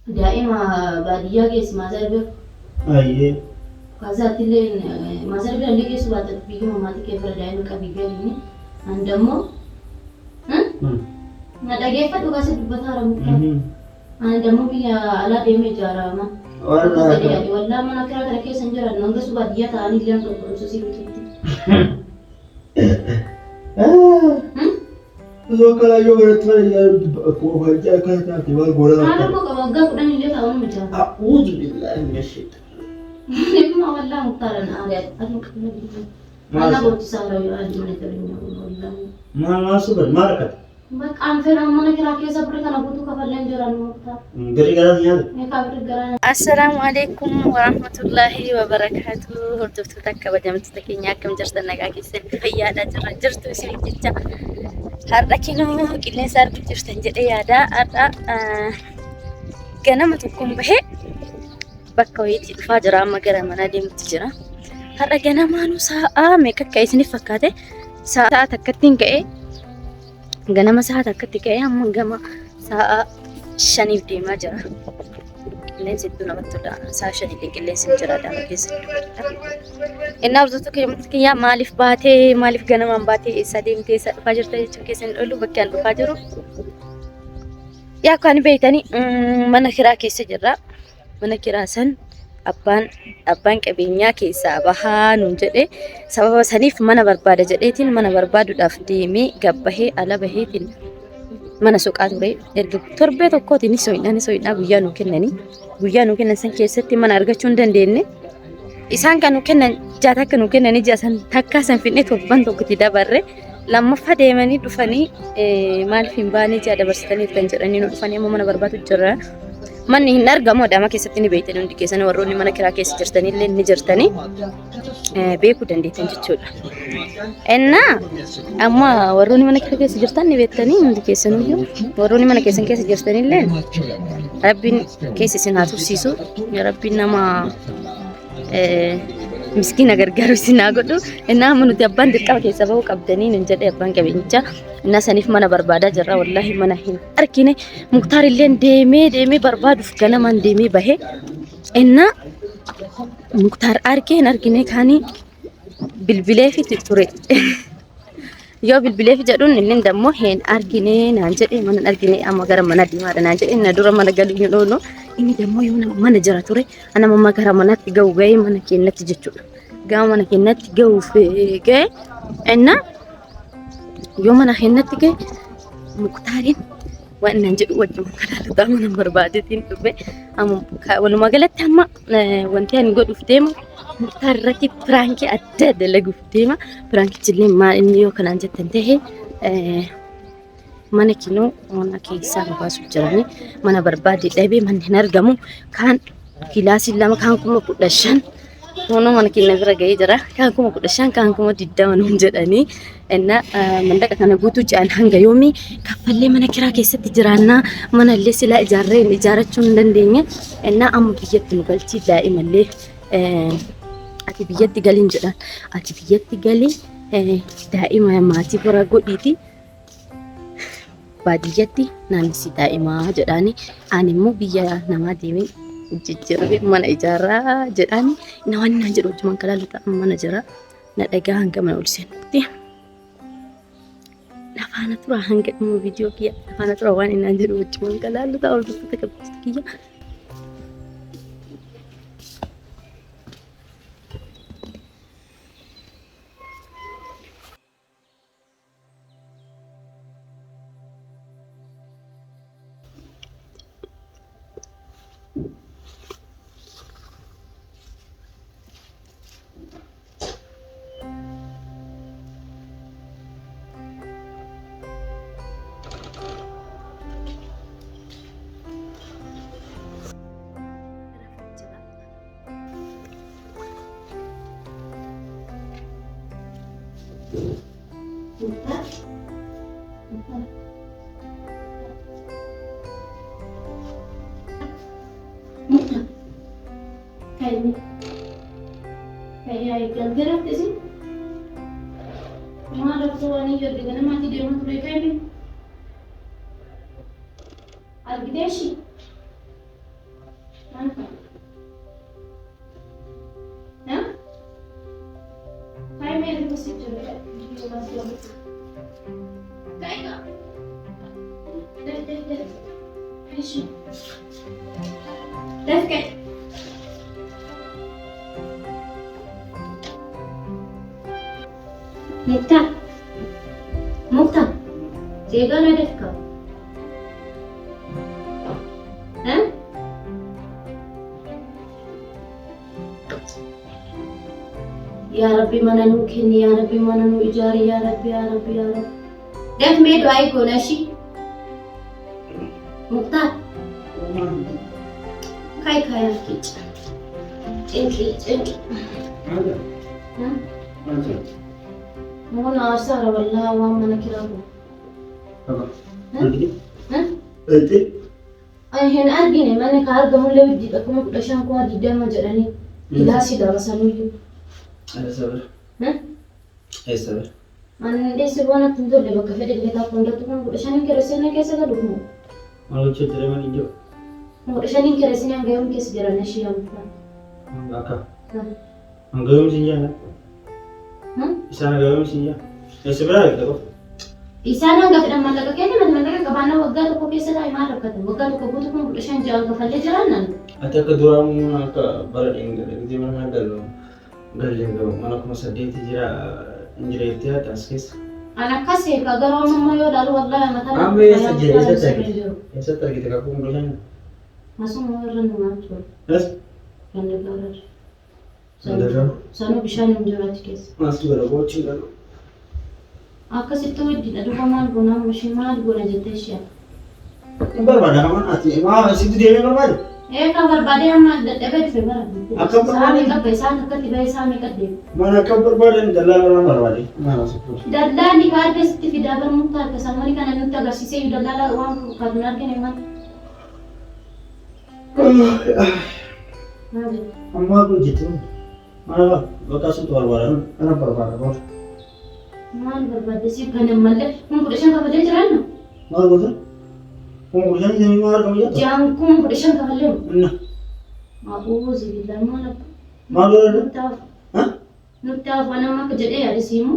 Daa'ima baadiyyaa geessi maazar bira. Ayyee. Kazaatti illee maazar bira illee geessu baatte biyyuma maatii kee bira daa'ima qabii galiini. An dammoo na dhageeffadhu kaasa dubbataa ramuktaa. Ani dammoo biyya alaa deemee ijaarama. Wallaahi. Wallaa mana kiraa kana keessa hin jiran hangasu baadiyyaa ta'anii illee hanga barumsa sii bitutti. Osoo akkanaa yoo baratti mana ijaaru akkuma fayyaa akkana taate maal goona Haala akkana. koo qaba waggaa 10 illee ta'uu ni ijaara. A'uuzu billaahi mina shayxaan. Imma wallaa muktaaran aare aduu qabna biyya. Maal Ana boochisaa rayyoo adii mana jireenyaa kun wallaa. Maal maal suban maal rakkate? Bakka an fedhan mana kiraa keessa birri kana guutuu kafalleen jiran muktaar. Birri garaa si nyaate? Meeqaa birri garaa Assalaamu alaikum warahmatullaahi wabarakaatu. Hordoftoota kabajamtoota keenya akkam jirtan nagaa keessan fayyaadha jirra jirtu isin jecha har'a kinoo qilleensa argu jirtan jedhee yaada har'a ganama tokkoon bahee bakka wayiitti dhufaa jira amma gara manaa deemutti jira. Har'a ganamaanuu sa'a meeqa akka isiniif fakkaate sa'a takkattiin ka'ee ganama sa'a takkatti ka'ee amma gama sa'a shaniif deemaa jira. Qilleensi hedduu namatti tola. Sa'a shanitti qilleensi ni jira Adaamaa keessa hedduu bareeda. Innaa hordoftoota kiyyaa maaliif baatee maaliif ganamaan baatee eessa deemtee eessa dhufaa jirta jechuun keessa hin oolu bakki an dhufaa jiru. Yaa kan beektanii mana kiraa keessa jirra. Mana kiraa san abbaan abbaan qabeenyaa keessaa bahaa nuun jedhe sababa saniif mana barbaada jedheetiin mana barbaaduudhaaf deemee gabbahee ala baheetiin mana soqaa ture. Erga torbee tokkootiin ni so'inaa ni so'inaa guyyaa nuu kennanii guyyaa nuu kennan san keessatti mana argachuu hin dandeenye. Isaan kan nuu kennan ja'a takka nuu kennanii ji'a san takkaa san fidnee torban tokkotti dabarre lammaffaa deemanii dhufanii maaliif hin baanee ji'a dabarsitanii kan jedhanii nu dhufanii amma mana barbaadu jirra. Manni hin argamu Adaamaa keessatti ni beektan hundi keessan warroonni mana kiraa keessa jirtanillee ni jirtanii beekuu dandeettan jechuudha. Innaa amma warroonni mana kiraa keessa jirtan ni beektanii hundi keessanuyyuu warroonni mana keessan keessa jirtanillee rabbiin keessa isin haa tursiisu rabbiin nama miskiina gargaaru isin haa godhu. Innaa amma nuti abbaan dirqama keessa bahuu qabdanii nun jedhe abbaan qabeenyichaa. Innaa saniif mana barbaadaa jirra wallaahi mana hin argine. Muktaar illee deemee deemee barbaaduuf ganamaan deemee bahe. Innaa Muktaar argee hin argine kaanii bilbileefi ture. Yoo bilbileef jedhuun inni dammoo hin argine naan jedhe mana hin argine amma gara mana deemaadha naan jedhe na dura mana galuu hin oolu. Inni dammoo yoo mana jira ture ana amma gara manaatti ga'u ga'ee mana keenyatti jechuudha. Gama mana keenyatti ga'uuf ga'e innaa yoo mana keenyatti ga'e Muktaariin waan naan jedhu wajjin kalaaluudhaan mana barbaadeetiin dhufe. Walumaa galatti amma wanti ani godhuuf deemu Muktaar irratti piraankii adda dalaguuf deema. Piraankichi illee maal inni yoo kanaan jettan ta'e mana kinoo mana keessaa nu baasuuf jiranii mana barbaade dhabee manni hin argamu kaan kilaasii lama kaan 15,000 kunoo mana keenya bira ga'ee jira kaan 15,000 kaan 20,000 nuun jedhanii inna mallaqa kana guutuu ji'aan hanga yoomii kaffallee mana kiraa keessatti jiraannaa mana illee silaa ijaarree ijaarachuu hin dandeenye inna amma biyyatti nu galchii daa'imallee ati biyyatti galiin jedhan ati biyyatti galii daa'ima maatii bira godhiiti baadiyyatti naannessi daa'imaa jedhaani ani immoo biyya namaa deemee jijjiirame mana ijaarraa jedhaani na waan naan jedhu wajjumaan kalaalu ta'a mana jira na dhagaa hanga mana ol seenutti. Na faana tura hanga dhuma viidiyoo kiyya na faana tura waan inni naan jedhu wajjumaan kalaalu ta'a hordoftoota kabajatu kiyya. Galgalatti isin maal rakkoo waan hin jirre ganamaatti deemaa ture kaa'ime argitee ishii. Ka'i. Daf daf daf. Ishi. Daf ka'i. Muktaar. Muktaar. Seegaa dafka. Eh? Yaa Rabbi mana nuu kenni, yaa Rabbi mana nuu ijaari, yaa Rabbi, yaa Rabbi, yaa Rabbi. Daf mee du'aa goona ishii. Muktaar. Kai kai kicha. Cinqi cinqi. Mun aarsaara wallaa waan mana kiraa kun. Hin argine manni ka argamullee widdiidha 15,000 20,000 jedhanii gilaasii dabasanuyyuu. Ani dheesse waan natti hin tolle bakka fedhe illee taa'u hundattuu 15,000 kireessanii keessa galu kun. 15,000 kireessanii hanga yoom keessa jiran ishee yaamta. Hanga yoom sin jaala? Isaan hanga yoom sin jaala? Eessa biraa argite qofa? Isaan hanga fedhan maallaqa kenna mati maallaqa qabaannaa waggaa tokko keessa taa'e maal rakkatan waggaa tokko guutuu 15,000 ji'aan kafallee jiraannan. Ati akka duraa akka bara dheengadha gisee mana kana gallu gallee gahu mana 8,000 jira hin jira jettee haadha as keessa. An akkas eega garuu amma immoo yoo ilaalu wallaahi mataa Amma eessa jira eessatti argite? Eessatti argite kakuu 15,000? Asuma irra nu jechuudha. As? Ganda gaara. Ganda gaara. Sanuu bishaan hin jiru achi keessa. As gara gochi galu. Akkasitti wajjin dhufa maal goona amma ishee maal goona jettee ishee. Hin barbaada kaman ati maa sitti deemee barbaade? Ee kan barbaadee amma dadhabee dhufe bara. Akkam barbaade? Isaa meeqa isaan akkatti bahee isaa meeqa deema. Mana akkam barbaadan dallaala irraa barbaade. Maal asii Dallaalli kaartee sitti fidaa bar muktaa akka sammanii kana nutti agarsiisee iyyuu dallaala waan fakkaatu hin argine maal. Maal jedhu? Ammaa kun jettu mana ba bakka asitti barbaadan kana barbaada boor. Maal barbaadde si kana mallee 15,000 kafalee jiraanna? Maal goota? 15,000 isin maal argamu jettu? Ji'aan 15,000 kafalee. Inna. A'uuzi billah maal abba. Maal godhadha? Nutti hafu. Nutti hafu nama akka jedhee yaadisiimu.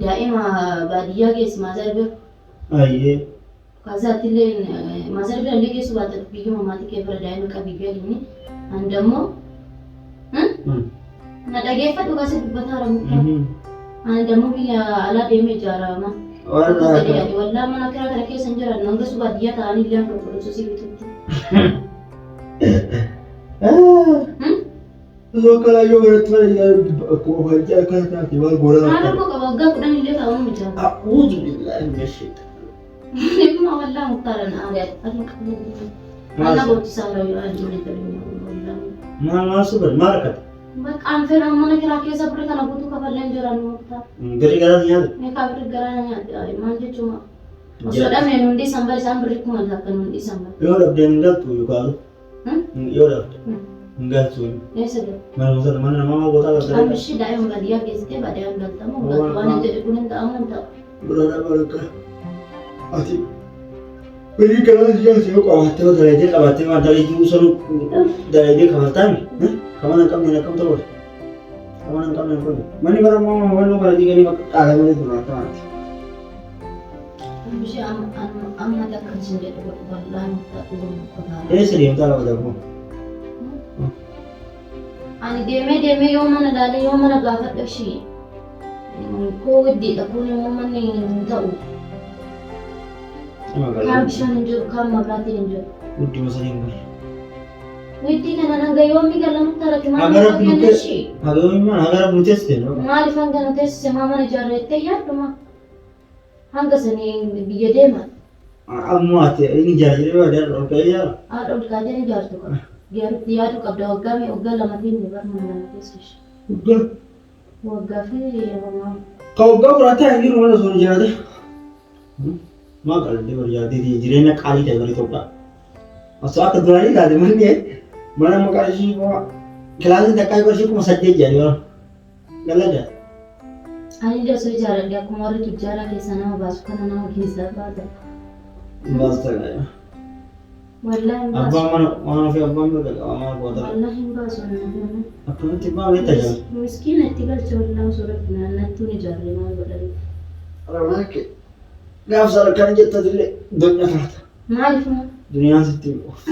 Daa'ima baadiyyaa keessa maazar bira. Ayyee. Kazaatti illee maazar bira illee geessu baata biyyuma maatii kee bira daa'ima qabii galiini. An dammoo. Na dhageeffadhu kaasa dubbataa ramuktaa. Ani dammoo biyya alaa deemee ijaarama. Wallaahi. Wallaa mana kiraa kana keessa hin jiran hanga su baadiyyaa ta'anii illee hanga godhu si bitutti. Osoo akka laayyoo godhatti malee akkuma fayyaa akkana taate maal goona Maal rakkoo qaba waggaa 10 illee ta'uu miti. A'uuzu billaahi mina shaytaan. Dhimma wallaa muktaaran aariyaa ati qabdu. Ana boochisaa irra yoo adii wallaa. Maal maal super maal rakkate? Bakka an fedhan mana kiraa keessa birri kana guutuu kafalleen jiran muktaar. Birri garaa nyaata. Meeqaa birri garaa nyaata maal jechuudha. Osoo dhameen hundi isaan bari isaan birri 1000 hundi isaan bari. Yoo dhabdee hin galtu yookaan yoo dhabde hin galtu. Eessa galu? Mana musa mana namaa maal gootaa galta? Amma ishee daa'ima baadiyyaa geessitee baadiyyaa hin galtamu hin galtu waan hin jedhe kun hin ta'amu hin ta'u. Birraa baraka. Ati birri garaa nyaata yoo qabaatte yoo dalaydee qabaatte maal dalayduu sanuu dalaydee kafaltaami? Kamana hin qabne akkam ta'u? Kamana hin qabne hin qabne. Manni bara moo hubannoo kana diiganii bakka qaalamanii turan akkanaati. Amma ishee amma takka isin jedhu godhu bal'aa nutti ta'u. Eessa deemtaa qaba darbu? Ani deemee deemee yoo mana ilaalee yoo mana gaafadhu ishii koo widdiidha kun immoo manni hin ta'u. Kaan bishaan hin jiru kaan mabraatiin hin jiru. Guddima sanii hin galu. Widdii kana hanga yoomii galamutti argate maal Hagara kenna bultee ishii? hagara bulteessite no? Maaliif hanga nu teessise maa mana ijaarreettee yaadduma? Hanga sanii biyya deema. Ammoo ati inni ijaara jedhee baadiyyaa ol ka'ee ijaara. Haadha ol kaatee ni ijaartu qaba. Gaarutti yaaduu qabda waggaa mee waggaa lamatiin ni bar mana nama teessise. Waggaa. Waggaa fi homaa. Ka waggaa muraataa hin jiru mana osoo hin ijaarate. Maa qalbii ol ijaartee jireenya qaalii ta'e bara Itoophiyaa. Osoo akka duraanii taate manni mana amma qarshii kuma kilaasii takkaa qarshii 8,000 jedhanii bara. Galada. Ani illee osoo ijaaradhe akkuma warri tujjaaraa keessaa nama baasu kana nama keessaa baasa. Baasta gaa'ima. Wallaahi hin baasu. Abbaan mana waan ofii abbaan mirga qaba maal goota. Wallaahi hin baasu. Akkamitti abbaa walitti ajajama? Miskiina itti galcha wallaahi osoo rabbi naannattuun ijaarre maal godhani. Rabaake gaaf sana akkana jettatillee donya taata. Maaliif moo? Duniyaan sitti mi'oofti.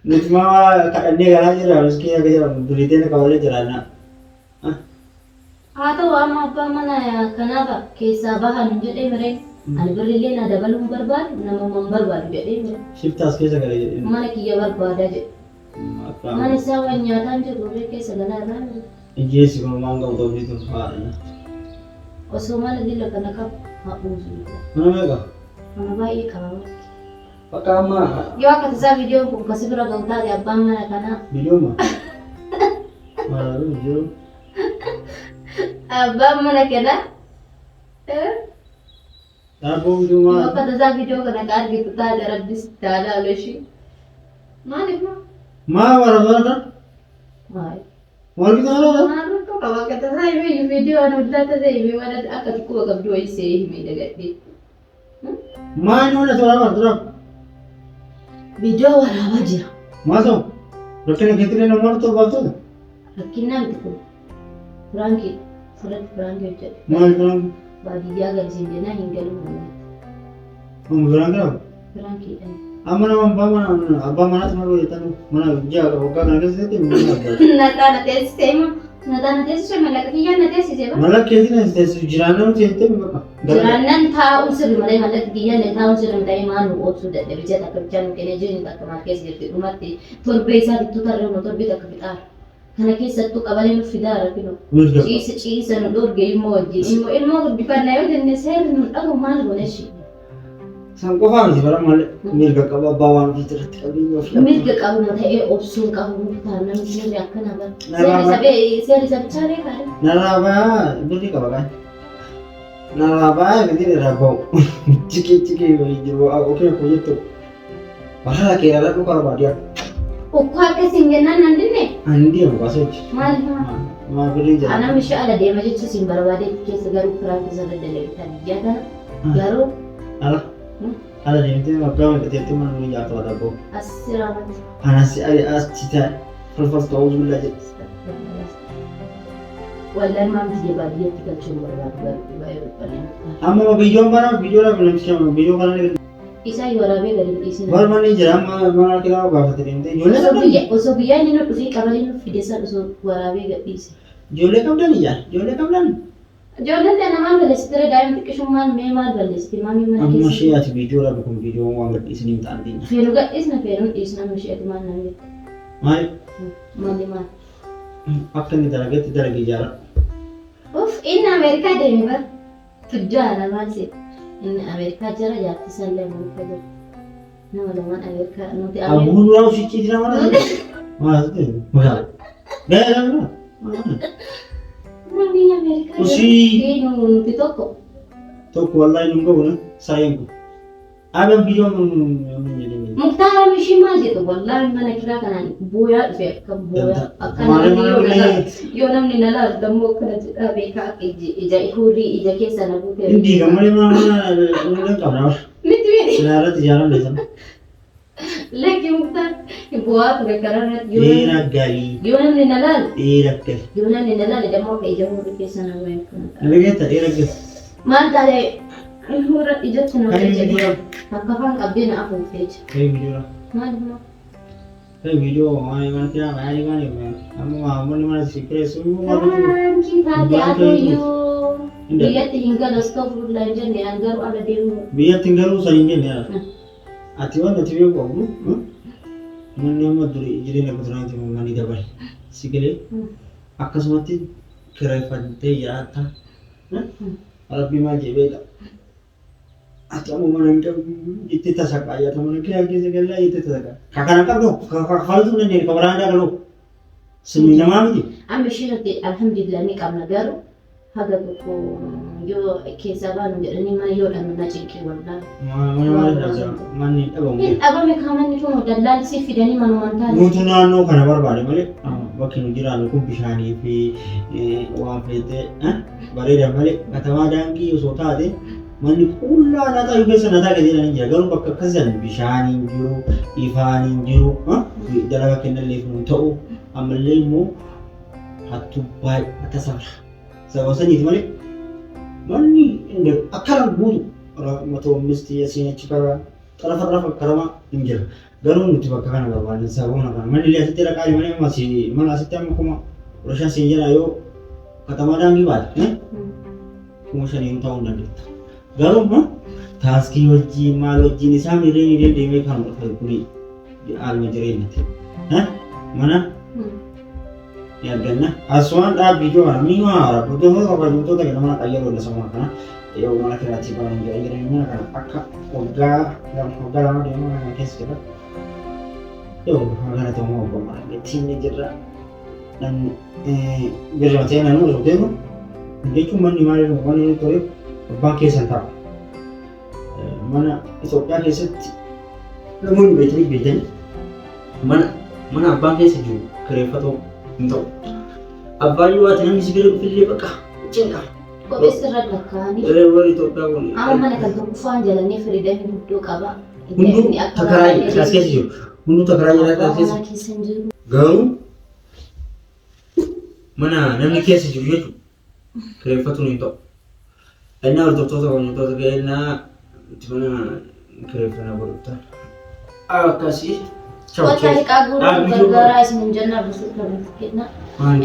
Nuti maa kadhannee galaa jirra miskiina akka jedhamu duriiteen akka malee jiraanna. Haa ta'u amma abbaan mana kanaaf keessaa bahan hin jedhee miree. Ani birrillee na dabaluu hin barbaadu namummaa hin barbaadu jedhee miree. Shiftaas keessa galee jedhee. Mana kiyya barbaadaa jedhe. Mana isaa waan nyaataan jiru irree keessa galaa irraa mire. Ijjeessi kun waan qabu ta'uu tun haadha. Osoo mana lila kana qabu haa uuzu. Mana meeqa? Mana baay'ee qaba. Bakka amma Yoo akka tasaa viidiyoon kun kasi bira gahu taate abbaan mana kanaa biliyooma. Maal jiru? Abbaan mana kanaa Daabboo yoo biyyoomaa. akka tasaa viidiyoo kana ka argitu taate rabbis taalaa oleshii. Maaliif moo? Maa waraabaa Maali? Warri kana Maal rakkoo qaba akka tasaa himee viidiyoo ani ollaa tasaa himee waan akka xiqqoo qabdu wayii see himee dagadhee. Maa inni wala tola bara tura. Viidiyoo waraabaa jira. Maa ta'u rakkina keetti illee namoota torbaaf ta'u. Rakkinaa miti kun. Firaankii sirriitti firaankii hojjedhe. Maal firaan Baadiyyaa galisiin jennaan hin galuu namatti. kun firaan qabu. Firaankiidha. Amma nama abbaa mana abbaa manaatti maal hojjetan mana ji'a waggaa kana keessatti mana abbaa. Naxaa na teessisee immoo naxaa na teessisee mallaqa kiyyaan na teessisee ba. Mala keetiin as teessu jiraannaan teessee bakka. Jiraannaan taa'uun sirri malee mallaqa kiyyaan na taa'uun sirri malee maal nu oobsuu dadhabe ji'a takka bichaa nu kennee jireenya takka maal keessa jirti dhumatti torbee isaa bittuu tarree nu torbee takka fixaara. Kana keessattuu qabalee nu fidaa rakkino. Mirga. Ciisa ciisa nu dhorge ilmoo wajjin ilmoo ilmoo guddifannaa yoo jenne seerri nu dhabu maal goone ishee. San qofaa miti bara malee mirga qaba abbaa waan ofii irratti qabeenya ofii. Mirga qabuma ta'ee obsuun qabu muktaan namni seerri akkana bara. Seerri sabee seerri sabichaa beekaa. Narraa baa birri qaba kan. Narraa baa gadi irraa ba'u. Cikii cikii jiru okee koo jettu. Wahala kee irraa dhuka barbaadiyaa. Ukkoo akkasiin jennaan nan dinne Ani deemu baasoochi. maal hima? Maa birrii jira. Ana mishee ala deema jecha siin barbaadeetti keessa garuu firaa keessa daddalabitaa biyyaa kana garuu Ala. Ala deemtee waggaa meeqa teettee mana nu ijaartu haa dhabboo. as siraamatti. Anas as ta'e falfaltu awuzu billaa jedhe. Wallaan maal biyya baadiyyaatti galchuun barbaadu garuu baay'ee barbaadne. Amma biyyoon bara biyyoon namticha biyyoo kana Isaa waraabee gadi hin dhiisin. Bar manni jira amma mana kiraa gaafate deemtee ijoollee Osoo qabdan guyyaa osoo guyyaa inni nu dhufee qabalee nu fide san osoo waraabee gad dhiise. Ijoollee qabdan ijaa ijoollee qabdan. Ijoolleen tana maal balleessite ree daa'imni xiqqishummaan mee maal balleessite maamii mana Amma keessa. ishee ati viidiyoo rabi kun viidiyoo waan gadhiisanii hin ta'an diina. Feenu gadhiisna feenu dhiisna amma ishee ati maal naan jette. Maal Malli maal. akka inni dalagetti dalage ijaara. Uff inni Ameerikaa deeme bar. Tujjaara maal seete. Inni Ameerikaa jira jaarti isaallee Ameerikaa jira. Nama lamaan Ameerikaa nuti Ameerikaa. Abuu duraa usichii jira mana. Maal ta'e? Maal? Gaya nama. Namni Ameerikaa jira. Usii. Nuti tokko. Tokko wallahi nun gahu na sareen kun. Aban viidiyoo nun jedhin. Muktaara mishii maal jedhu wallaahi mana kiraa kanaan booyaa dhufe akka booyaa akka Maali namni yoo maali? na laalu yoo namni na laalu dammoo akkana jedhaa beekaa akka ija hurrii ija keessa na buutee. Hin diigan malee mana mana nun qabna. Miti miti. Silaa irratti ijaaramne sana. Lakki Muktaar bu'aa ture karaa irratti yoo Dhiira galii. yoo namni na laalu Dhiira gali. yoo namni na laalu dammoo akka ija hurrii keessa na bu'ee akkana ta'a. Dhageetta dhiira gali. Maal taate hurra ijatti na Kan bu'ee jedhe viidiyoo. akka afaan qabdee na afuuftee jira. Kan viidiyoo. Maal immoo? Kan viidiyoo waan mana kiraa maali maali amma maamulli mana si kireessu maal Baankii taate aduyyuu Inda. biyyatti hin galu astoofurullaa hin jenne an garuu ala deemu. Biyyatti hin galuu san hin jenne ala. Ati waan ati beeku qabdu manni amma duri jireenya kuturaati manni dabale. Si galee akkasumatti kireeffattee jiraatta. Rabbi maal jedhee beeka. Ati amma mana hin qabdu jettee tasaqaa mana kiraa keessa galaa jettee tasaqaa. Ka kana qabdu ka kafaltuu hin dandeenye ka baraandaa galuu. Sinni namaa miti. Amma ishee nuti alhamdulillah ni qabna garuu haga tokko yoo keessaa baanu jedhanii mana yoo dhabnu na cinqee wallaahi. Mana maal dhabsa manni hin dhabamu. Hin dhabame kaa manni kun dallaalli si fidanii manumaan taate. Nutu naannoo kana barbaade malee bakki nu jiraannu kun bishaanii fi waan feetee bareeda malee katamaa daangii osoo taate Manni qullaa nataa yoo keessa nataa gadi hin jira. Garuu bakka akkasii bishaan hin jiru, ifaan hin jiru, dalagaa kennallee hin ta'u. Ammallee immoo hattuu baay'ata safra. Sababa saniif malee manni akkana guutu matoo misti asiin achi karaa xarafa xarafa karamaa hin jira. Garuu nuti bakka kana barbaanne sababa kana manni illee asitti raqaa malee amma mana asitti amma 15,000 siin jedha yoo katamaa daangii baate 5,000 ta'uu hin dandeetta. Garuu immoo taaskii wajjin maal wajjin isaan hirree ni deemee kan kuni haaluma jireenyati. Mana ni arganna. Asumaan dhaabbii ijoo kana mi'a haara hordoftoota kabajamtoota kana mana qayyaroo dha sama kana yoo mana kiraatii bahan jira jireenya mana kana akka waggaa 2 deemaa mana keessa jira. Yoo magaalaa ta'uu waggaa mana ittiin ni jirra. Namni birra ta'e namni osoo deemu jechuun manni maal manni inni ture abbaan keessan ta'a. Mana Itoophiyaa keessatti namoonni beekanii beekanii mana abbaan keessa jiru kireeffatoo hin ta'u. Abbaan yoo ati namni si bira dhufillee bakka cinqa. Kophee sirra lakkaa'anii. Warri Itoophiyaa kun. Amma mana kan tokkoffaan jalannee firiidamii guddoo qaba. Hunduu takaraa as keessa jiru. Hunduu takaraa jira as keessa. Keessa hin jiru. Garuu mana namni keessa jiru jechuudha. Kireeffatuun hin ta'u. Innaa hordoftoota hordoftoota keenyaa itti mana kireeffannaa godhata. Akkasii. Kottaa hiqaa guutuu gargaaraa isin hin jennaa bultoota kenna.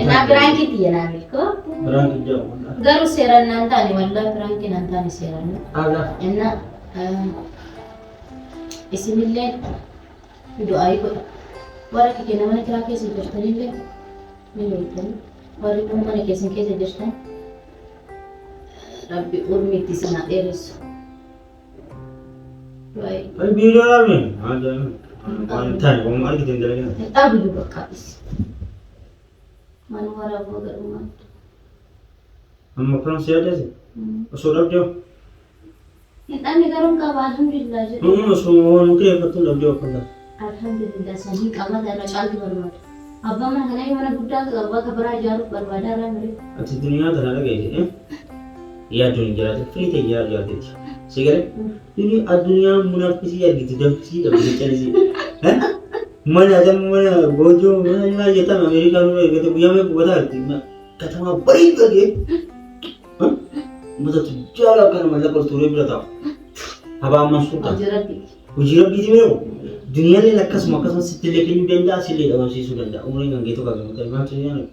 Innaa biraankii tiyya naa milkoo. Biraankii jedhamu. Garuu seeraan naan taane wallaahi biraankii naan taane seeraan. Innaa isinillee du'aayii godha. Warra keenya mana kiraa keessa jirtanillee ni beektani. Warri kun mana keessan keessa jirtan Rabbi urmi itti isin haa dheeressu. Du'aayii. Ay biiroo dhaabne. Waan taane waan argite hin dalagina. Dhaabiyyuu bakka dhis. Mana waraaboo gadhumaatti. Amma akkanum si yaaddeesse? Osoo dhabdee hoo? Hin dhabne garuu hin qaba alhamdulillah jedhe. Osoo waan kireeffattu hin dhabdee hoo akkam taate? Alhamdulillah san hin qaba irra caaltu barbaada. Abbaa mana kanaa mana guddaa qaba akka biraa ijaaruuf barbaada irraa malee. Ati duniyaa tana dhageesse yaaddoon hin jiraatin firii ta'e jiraatteeti. Si galee? Duni addunyaa munaffisii argite danfisii dhabde calisii. Mana adam mana goojoo mana maal jettan Ameerikaa nurra ergate guyyaa meeqa qubataa jirti. Katamaa bareedu argee. Uummata tujjaara akkana mallaqa ol tuulee bira taa'u. Habaa Mansuur ta'a. Hojii rabbiiti. Hojii rabbiiti beeku. Duniyaalleen akkasuma akkasumas sittillee kennuu danda'a sillee dhabamsiisuu danda'a. Umriin kan geetu qabu mata maaltu jedhama.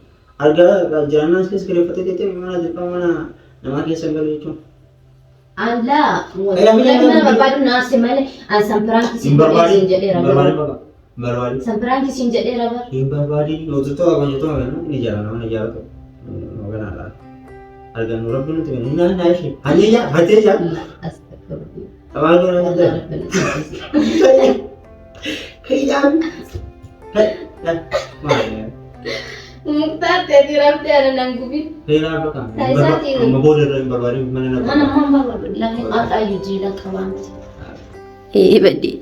Argaa jiraannaan keessa kireeffatee teettee mana dirqama mana namaa keessa hin galu jechuun. Allaa wallahi mana barbaadu naase malee an san piraanki Hin siin godhee barbaadin. siin jedheera Hin garuu. barbaadin baqa. Hin barbaadin. San piraanki siin jedheera bar. Hin barbaadin. Hojjettoota hojjettoota kana ni ijaara nama ni ijaara tokko. Maganaadha. Argannu rabbi nuti kennu. Naan naa ishee. Hanyee hatee jaa. Astagfirullah. Maal godhan Allah jaa. rabbi nu taasise. Kayyaan. Maal. Muktaar teetii raftee ana nan gubin. Heeraa bakka. Isaatiin. Amma booda irra hin barbaadin mana Mana nama. ammaan barbaadu. Lafee har'aa jiila qabaamti. Ee badii.